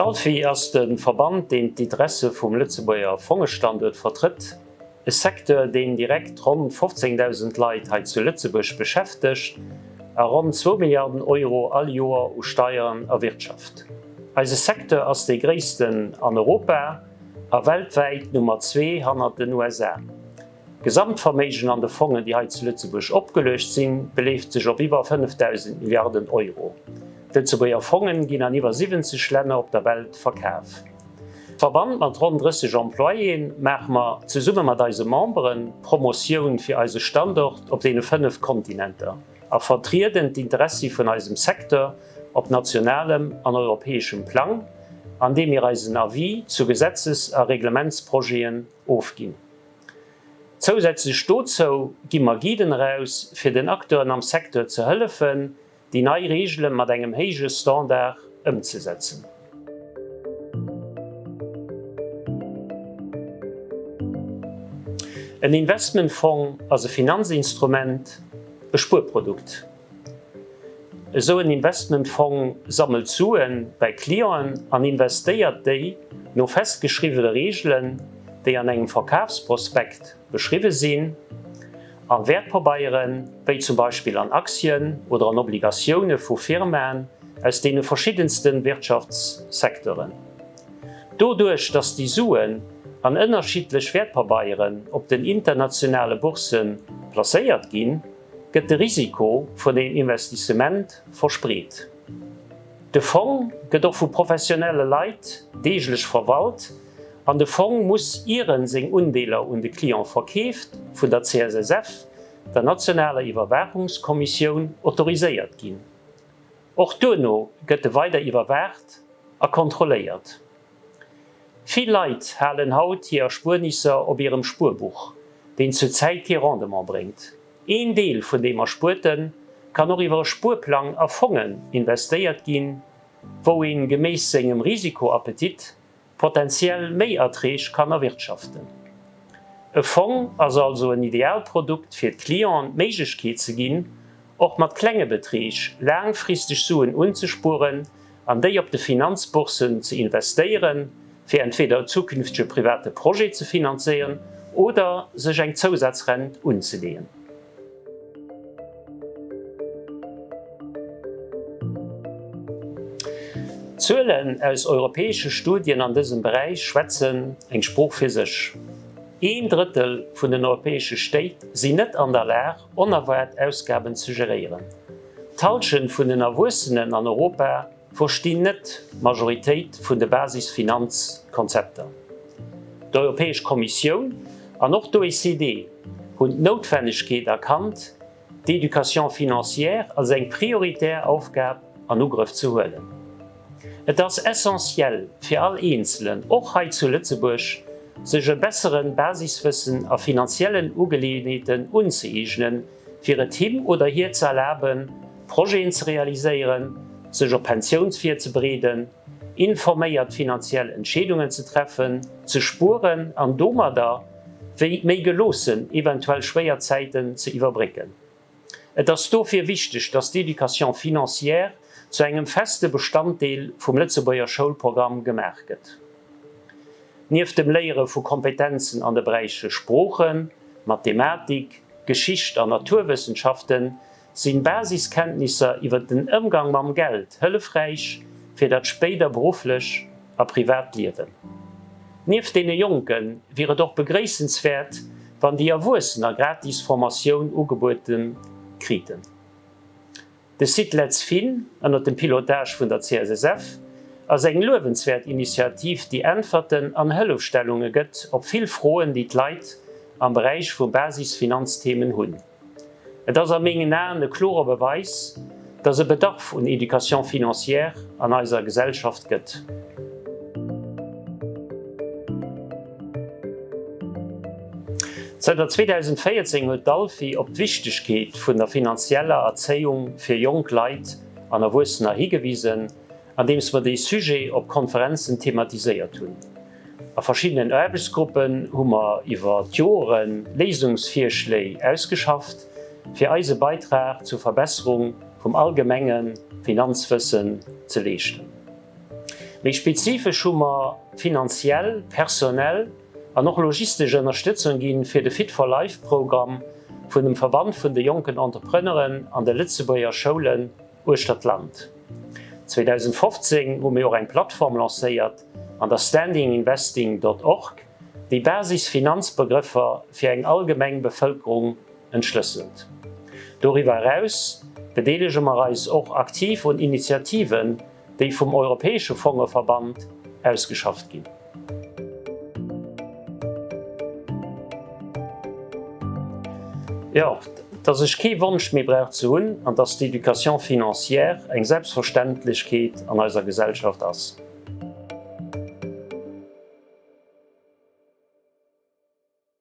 D'Alfi ass de Verband, deen d'Interesse vum Lëtzebuerger Fongestanduert vertrëtt, e Secteur, deen direkt ronn 15.000 Leit hei zu Lëtzebuerg beschäftegt a ronn zwou Milliarden Euro all Joer u Steieren erwirtschaft. Eise Secteur ass dee gréissten an Europa a weltwäit Nummer zwee hannert den USA. D'Gesamtverméigen an de Fongen, déi hei zu Lëtzebuerg opgeluecht sinn, beleeft sech op iwwer 5.000 Milliarden Euro. D'Lëtzebuerger Fongen ginn an iwwer 70 Länner op der Welt verkaf. Verband mat ronn 30 Employéen maache mer zesumme mat eise Memberen Promotioun fir eise Standort op deene 5 Kontinenter a vertrieden d'Interessi vun eisem Secteur op nationalem an europäeschem Plang, andeem mir eisen Avis zu Gesetzes a Reglementsprojeten ofginn. Zousätzlech dozou gi mer Guiden eraus, fir den Acteuren am Secteur ze hëllefen, déi nei Reegele mat engem héije Standard ëmzesetzen. En Investmentfong ass e Finanzinstrument, e Spuerprodukt. Esou en Investmentfong sammelt Sue bäi Clienten an investéiert déi no festgeschriwwene Reegelen, déi an engem Verkafsprospekt beschriwwe sinn, a Wäertpabeieren, wéi zum Beispill an Aktien oder an Obligatioune vu Firmaen aus deene verschiddenste Wirtschaftssecteuren. Doduerch, datt déi Suen an ënnerschiddlech Wäertpabeieren op den internationale Boursse placéiert ginn, gëtt de Risiko vun dem Investissement verspreet. De Fong gëtt och vu professionelle Leit deeglech verwalt an de Fong muss, ier en seng Undeeler un de Client verkeeft, vun der CSSF, der nationaler Iwwerwaachungskommissioun, autoriséiert ginn. Och duerno gëtt e weider iwwerwaacht a kontrolléiert. Vill Leit halen haut hir Erspuernisser op hirem Spuerbuch, deen zur Zäit kee Rendement bréngt. Een Deel vun deem Erspuerte kann och iwwer e Spuerplang a Fongen investéiert ginn, wou een, geméiss sengem Risikoappetit, potenziell méi Erträg kann erwirtschaften. E Fong ass also en Idealprodukt fir d'Clienten d'Méiglechkeet ze ginn, och mat klenge Beträg laangfristeg Suen unzespueren an déi op de Finanzbourssen ze investéieren, fir entweder e zukünftege private Projet ze finanzéieren oder sech eng Zousazrent unzeleeën. Zuelen aus europäesche Studien an dësem Beräich schwätzen eng Sprooch fir sech, Een Drëttel vun den europäesche Stéit sinn net an der Lag, onerwaart Ausgaben ze geréieren. D'Hallschent vun den Erwuessenen an Europa verstinn net d'Majoritéit vun de Basisfinanzkonzepter. D'Europäesch Kommissioun an och d'OECD hunn d'Noutwennegkeet erkannt, d'Éducation financière als eng prioritär Aufgab an Ugrëff ze huelen. Et ass essentiell fir all Eenzelen, och hei zu Lëtzebuerg, sech e bessere Basiswëssen a finanziellen Ugeleeënheeten unzëeegnen, fir et him oder hir ze erlaben, Projeten ze realiséieren, sech op Pensiouns virzebereeden, informéiert finanziell Entscheedungen ze treffen, ze spueren an domadder wéi méi geloossen eventuell schwéier Zäiten ze iwwerbrécken. Et ass dofir wichteg, dass d'Éducation financière zu engem feste Bestanddeel vum Lëtzebuerger Schoulprogramm gemaach gëtt. Nieft dem Léiere vu Kompetenzen an de Beräiche Sproochen, Mathematik, Geschicht an Naturwëssenschaften sinn Basiskenntnisser iwwer den Ëmgang mam Geld hëllefräich fir dat spéider berufflech a privat Liewen. Nieft deene Jonke wier et och begréissenswäert, wann déi Erwuessener gratis Formatioun ugebuede kriten. De Site Letz Fin, ënnert dem Pilotage vun der CSSF, ass eng luewenswäert Initiativ, déi Äntwerten an Hëllefstellunge gëtt op vill Froen, déi d'Leit am Beräich vu Basisfinanzthemen hunn. Et ass a mengen Aen e klore Beweis, dass e Bedarf un Éducation financière an eiser Gesellschaft gëtt. Zënter 2014 huet d'ALFI op d'Wichtegkeet vun der finanzieller Erzéiung fir jonk Leit an Erwuessener higewisen, andeems mer dee Sujet op Konferenzen thematiséiert hunn. A verschiddenen Aarbechtsgruppen hu mer iwwer d'Jore Léisungsvirschléi ausgeschafft, fir eise Beitrag zur Verbesserung vum allgemenge Finanzwëssen ze leeschten. Méi spezifesch hu mer finanziell, personell an och logistesch Ënnerstëtzung ginn fir de Fit for Life Programm vun dem Verband vun de jonken Entrepreneuren an de Lëtzebuerger Schoulen uechter d'Land. 2015 hu mir och eng Plattform lancéiert understandinginvesting dot org, déi Basis-Finanzbegrëffer fir eng allgemeng Bevëlkerung entschlësselt. Doriwwer eraus bedeelege mer eis och aktiv un Initiativen, déi vum Europäesche Fongeverband ausgeschafft ginn. Jo, dass ech kee Wonsch méi brauch ze hunn an dass d'Éducation financière eng Selbstverständlechkeet an eiser Gesellschaft ass.